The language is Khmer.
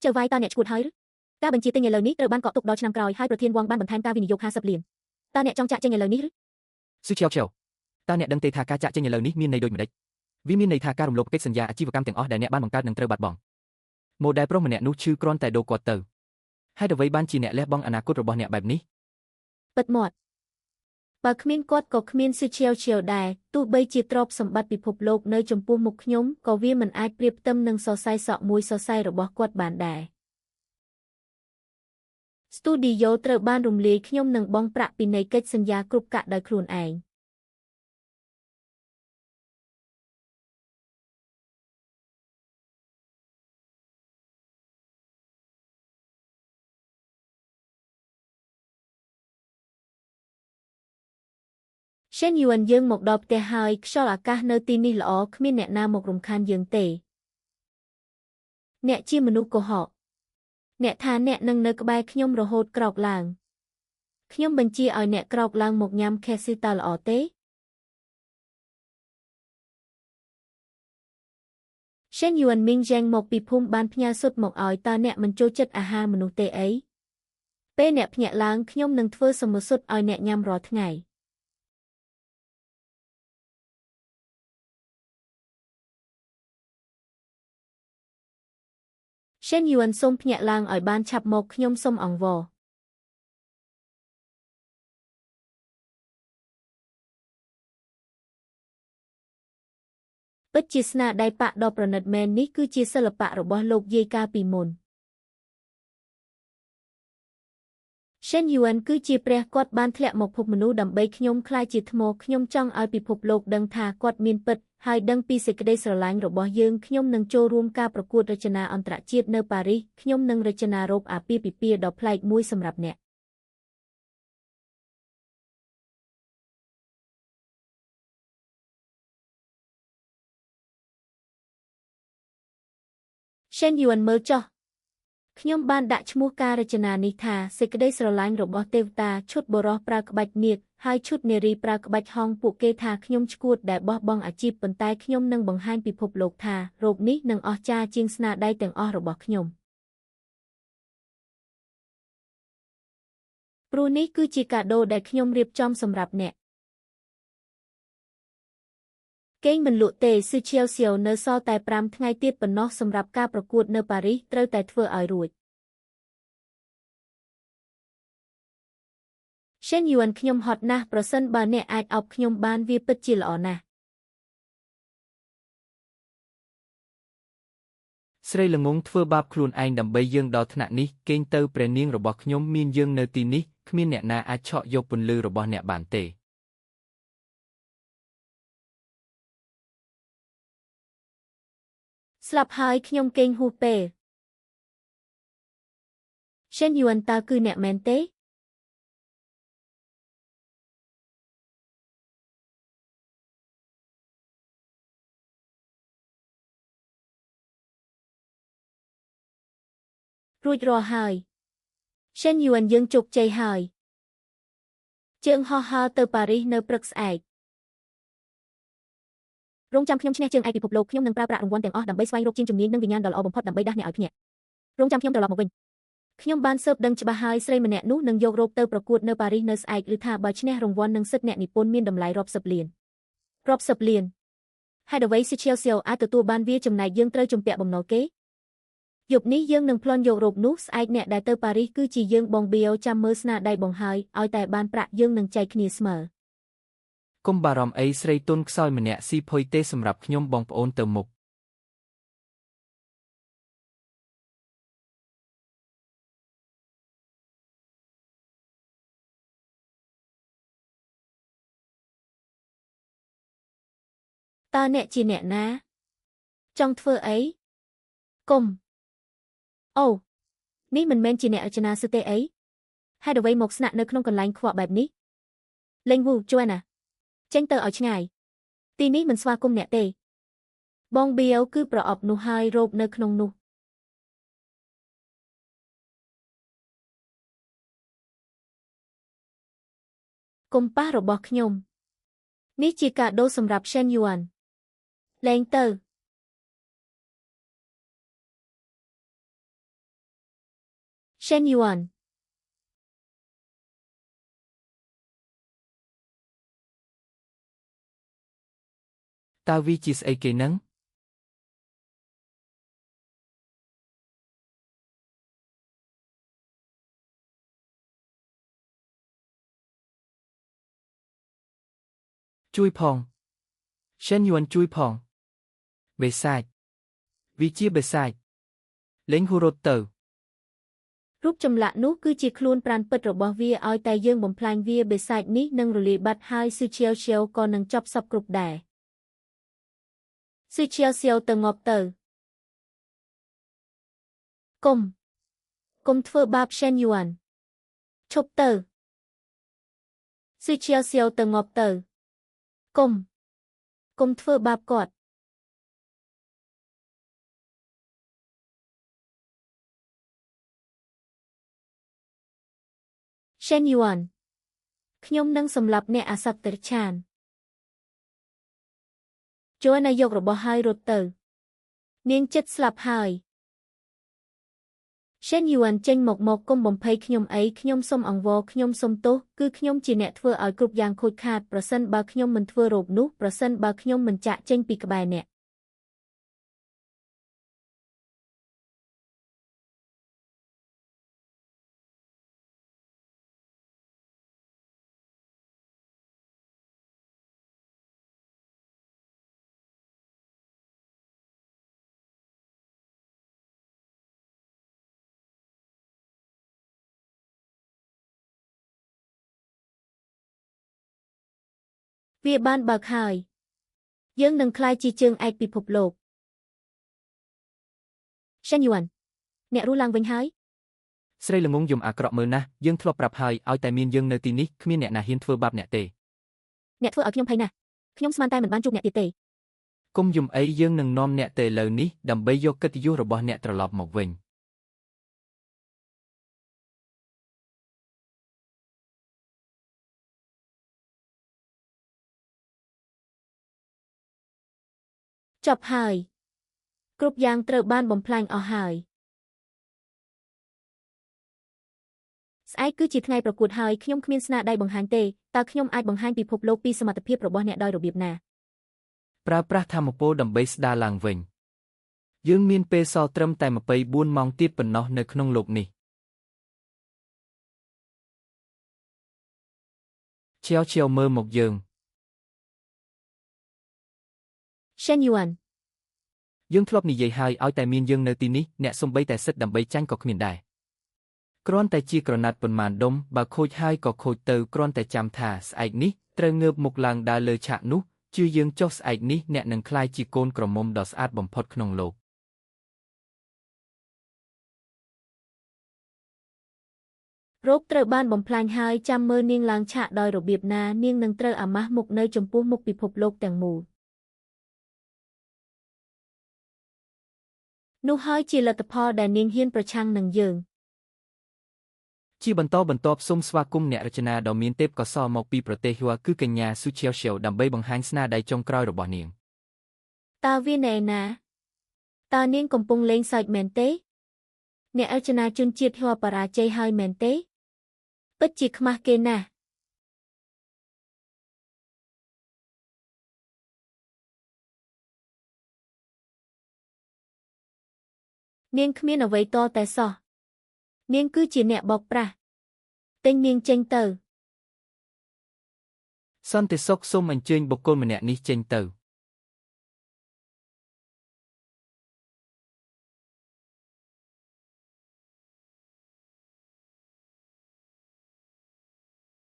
ចៅវាយតើអ្នកឈួតហើយឬការបញ្ជាទិញឥឡូវនេះត្រូវបានកក់ទុកដល់ឆ្នាំក្រោយហើយប្រធានវងបានបន្ថែមការវិនិយោគ50លានតើអ្នកចង់ចាក់ចេញឥឡូវនេះឬ ស៊ឺឈៀវឈៀវតើអ្នកដឹងទេថាការចាក់ចេញឥឡូវនេះមានន័យដូចម្តេចវាមានន័យថាការរំលោភកិច្ចសន្យាអាជីវកម្មទាំងអស់ដែលអ្នកបានបង្កើតនឹងត្រូវបាត់បង់ម៉ូដែលប្រុសម្នាក់នោះឈឺគ្រាន់តែដូរគាត់ទៅហេតុអ្វីបានជាអ្នកលះបង់អនាគតរបស់អ្នកបែបនេះ ពិតមាត់បើគ្មានគាត់ក៏គ្មានស៊ឺឈៀវឈៀវដែរទោះបីជាទ្រព្យសម្បត្តិពិភពលោកនៅចំពោះមុខខ្ញុំក៏វាមិនអាចប្រៀបផ្ទឹមនឹងសរសៃសក់មួយសរសៃរបស់គាត់បានដែរស្ទូឌីយ៉ូត្រូវបានរំលាយខ្ញុំនឹងបង់ប្រាក់ពីនៃកិច្ចសន្យាគ្រប់កាក់ដោយខ្លួនឯង ရှេនយួនយើងមកដល់ផ្ទះហើយខ្យល់អាកាសនៅទីនេះល្អគ្មានអ្នកណាមករំខានយើងទេអ្នកជាមនុស្សកុហកអ្នកថាអ្នកនឹងនៅក្បែរខ្ញុំរហូតក្រោកឡើងខ្ញុំបញ្ជាឲ្យអ្នកក្រោកឡើងមកញ៉ាំខេស៊ីតើល្អទេရှេនយួនមីងយ៉ែងមកពីភូមិបានផ្ញើសុទ្ធមកឲ្យតើអ្នកមិនចូលចិត្តអាហារមនុស្សទេអីពេលអ្នកភ្ញាក់ឡើងខ្ញុំនឹងធ្វើសមសុទ្ធឲ្យអ្នកញ៉ាំរាល់ថ្ងៃ ရှេនយួនសូមភ្ញាក់ឡើងឲ្យបានឆាប់មកខ្ញុំសូមអង្វរពិតជាស្នាដៃប៉ាក់ដ៏ប្រណិតមែននេះគឺជាសិល្បៈរបស់លោកយាយកាលពីមុន ရှេនយួនគឺជាព្រះគាត់បានធ្លាក់មកភពមនុស្សដើម្បីខ្ញុំក្លាយជាថ្មខ្ញុំចង់ឲ្យពិភពលោកដឹងថាគាត់មានពិតហើយដឹងពីសេចក្តីស្រឡាញ់របស់យើងខ្ញុំនឹងចូលរួមការប្រកួតរចនាអន្តរជាតិនៅប៉ារីសខ្ញុំនឹងរចនារ៉ូបអាពាហ៍ពិពាហ៍ដ៏ប្លែកមួយសម្រាប់អ្នក ရှេនយួនមើលចុះខ្ញុំបានដាក់ឈ្មោះការរចនានេះថាសេចក្តីស្រឡាញ់របស់ទេវតាឈុតបុរសប្រើក្បាច់នាគហើយឈុតនារីប្រើក្បាច់ហង្សពួកគេថាខ្ញុំឈួតដែលបោះបង់អាជីពប៉ុន្តែខ្ញុំនឹងបង្ហាញពិភពលោកថារោគនេះនឹងអស្ចារ្យជាងស្នាដៃទាំងអស់របស់ខ្ញុំព្រោះនេះគឺជាកាដូដែលខ្ញុំរៀបចំសម្រាប់អ្នកគេងមិនលក់ទេស៊ឺឈៀវសៀវនៅសល់តែ5ថ្ងៃទៀតប៉ុណ្ណោះសម្រាប់ការប្រកួតនៅប៉ារីសត្រូវតែធ្វើឲ្យរួច ရှេនយួនខ្ញុំហត់ណាស់ប្រសិនបើអ្នកអាចអោបខ្ញុំបានវាពិតជាល្អណាស់ ស្រីល្ងងធ្វើបាបខ្លួនឯងដើម្បីយើងដល់ថ្នាក់នេះគេងទៅព្រះនាងរបស់ខ្ញុំមានយើងនៅទីនេះគ្មានអ្នកណាអាចឆក់យកពន្លឺរបស់អ្នកបានទេ ស្លាប់ហើយខ្ញុំគេងហួសពេល ရှេនយួនតើគឺអ្នកមែនទេរួចរាល់ហើយ ရှេនយួនយើងជោគជ័យហើយជើងហោះហើរទៅប៉ារីសនៅព្រឹកស្អែករងចាំខ្ញុំឈ្នះជើងឯកពិភពលោកខ្ញុំនឹងប្រើប្រាក់រង្វាន់ទាំងអស់ដើម្បីស្វែងរកជាងជំនាញនិងវិញ្ញាណដ៏ល្អបំផុតដើម្បីដាស់អ្នកឲ្យភ្ញាក់រងចាំខ្ញុំត្រឡប់មកវិញ ខ្ញុំបានស៊ើបដឹងច្បាស់ហើយស្រីម្នាក់នោះនឹងយករ៉ូបទៅប្រកួតនៅប៉ារីសនៅស្អែកឬថាបើឈ្នះរង្វាន់នឹងសិទ្ធិអ្នកនិពន្ធមានតម្លៃរាប់សិបលានរាប់សិបលានហេតុអ្វីស៊ីឈៀវសៀវអាចទទួលបានវាចំណែកយើងត្រូវជំពាក់បំណុលគេយប់នេះយើងនឹងប្លន់យករ៉ូបនោះស្អែកអ្នកដែលទៅប៉ារីសគឺជាយើងបងបៀវចាំមើលស្នាដៃបងហើយឲ្យតែបានប្រាក់យើងនឹងចែកគ្នាស្មើ កុំបារម្ភអីស្រីទុនខ្សោយម្នាក់ស៊ីភុយទេសម្រាប់ខ្ញុំបងប្អូនទៅមុខ តើអ្នកជាអ្នកណាចង់ធ្វើអីកុំអូនេះមិនមែនជាអ្នករចនាសទេអីហេតុអ្វីមកស្នាក់នៅក្នុងកន្លែងខ្វក់បែបនេះលេងវូជួយណាចេញទៅឲ្យឆ្ងាយទីនេះមិនស្វាគមន៍អ្នកទេបងបៀវគឺប្រអប់នោះហើយរ៉ូបនៅក្នុងនោះកុំប៉ះរបស់ខ្ញុំនេះជាកាដូសម្រាប់ ရှេនយួនលែងទៅ Shen Yuan តើវាជាស្អីគេហ្នឹងជួយផង Shen Yuan ជួយផងបិសាចវាជាបិសាចលេងហ៊ូរត់ទៅ រូបចម្លាក់នោះគឺជាខ្លួនប្រាណពិតរបស់វាឲ្យតែយើងបំផ្លាញវាបិសាចនេះនឹងរលាយបាត់ហើយស៊ឺឈៀវឈៀវក៏នឹងចប់សព្វគ្រប់ដែរស៊ឺឈៀវឈៀវទៅងាប់ទៅកុំកុំធ្វើបាប Shen Yuan ឈប់ទៅស៊ឺឈៀវឈៀវទៅងាប់ទៅកុំកុំធ្វើបាបគាត់ Shen Yuan ខ្ញុំនឹងសម្លាប់អ្នកអាសត្វតិរច្ឆានចូលនាយករបស់ហើយរត់ទៅនាងចិត្តស្លាប់ហើយ Shen Yuan ចេញមកមកកុំបំភ័យខ្ញុំអីខ្ញុំសូមអង្វរខ្ញុំសូមទោសគឺខ្ញុំជាអ្នកធ្វើឲ្យគ្រប់យ៉ាងខូចខាតប្រសិនបើខ្ញុំមិនធ្វើរោគនោះប្រសិនបើខ្ញុំមិនចាក់ចេញពីក្បែរអ្នកវាបានបើកហើយយើងនឹងក្លាយជាជើងឯកពិភពលោក Shen Yuan អ្នករស់ឡើងវិញហើយ ស្រីល្ងងយំអាក្រក់មើលណាស់យើងធ្លាប់ប្រាប់ហើយឲ្យតែមានយើងនៅទីនេះគ្មានអ្នកណាហ៊ានធ្វើបាបអ្នកទេ អ្នកធ្វើឲ្យខ្ញុំភ័យណាស់ខ្ញុំស្មានតែមិនបានជួបអ្នកទៀតទេ គុំយំអីយើងនឹងនាំអ្នកទៅលើនេះដើម្បីយកកិត្តិយសរបស់អ្នកត្រឡប់មកវិញ ចប់ហើយគ្រប់យ៉ាងត្រូវបានបំផ្លាញអស់ហើយស្អែកគឺជាថ្ងៃប្រកួតហើយខ្ញុំគ្មានស្នាដៃបង្ហាញទេតើខ្ញុំអាចបង្ហាញពិភពលោកពីសមត្ថភាពរបស់អ្នកដោយរបៀបណា ប្រើប្រាស់ធម៌ពលដើម្បីស្ដារឡើងវិញយើងមានពេលសល់ត្រឹមតែ24ម៉ោងទៀតប៉ុណ្ណោះនៅក្នុងលោកនេះឈៀវឈៀវមើលមកយើង Shen Yuan យើងធ្លាប់និយាយហើយឲ្យតែមានយើងនៅទីនេះអ្នកសំបីតែសិទ្ធិដើម្បីចាញ់ក៏គ្មានដែរគ្រាន់តែជាក្រណាត់ប៉ុន្មានដុំបើខូចហើយក៏ខូចទៅគ្រាន់តែចាំថាស្អែកនេះត្រូវងើបមុខឡើងដើរលើឆាកនោះជឿយើងចុះស្អែកនេះអ្នកនឹងក្លាយជាកូនក្រមុំដ៏ស្អាតបំផុតក្នុងលោក រោគត្រូវបានបំផ្លាញហើយចាំមើលនាងឡើងឆាកដោយរបៀបណានាងនឹងត្រូវអាម៉ាស់មុខនៅចំពោះមុខពិភពលោកទាំងមូលនោះហើយជាលទ្ធផលដែលនាងហ៊ានប្រឆាំងនឹងយើង ជាបន្តបន្ទាប់សូមស្វាគមន៍អ្នករចនាដ៏មានទេពកោសល្យមកពីប្រទេសហួរគឺកញ្ញាស៊ូឈៀវឈៀវដើម្បីបង្ហាញស្នាដៃចុងក្រោយរបស់នាង តើវាណែណាតើនាងកំពុងលេងសើចមែនទេអ្នករចនាជនជាតិហួរបរាជ័យហើយមែនទេពិតជាខ្មាស់គេណាស់នាងគ្មានអ្វីតតែសោះនាងគឺជាអ្នកបោកប្រាស់ទិញនាងចេញទៅ សន្តិសុខសូមអញ្ជើញបុគ្គលម្នាក់នេះចេញទៅ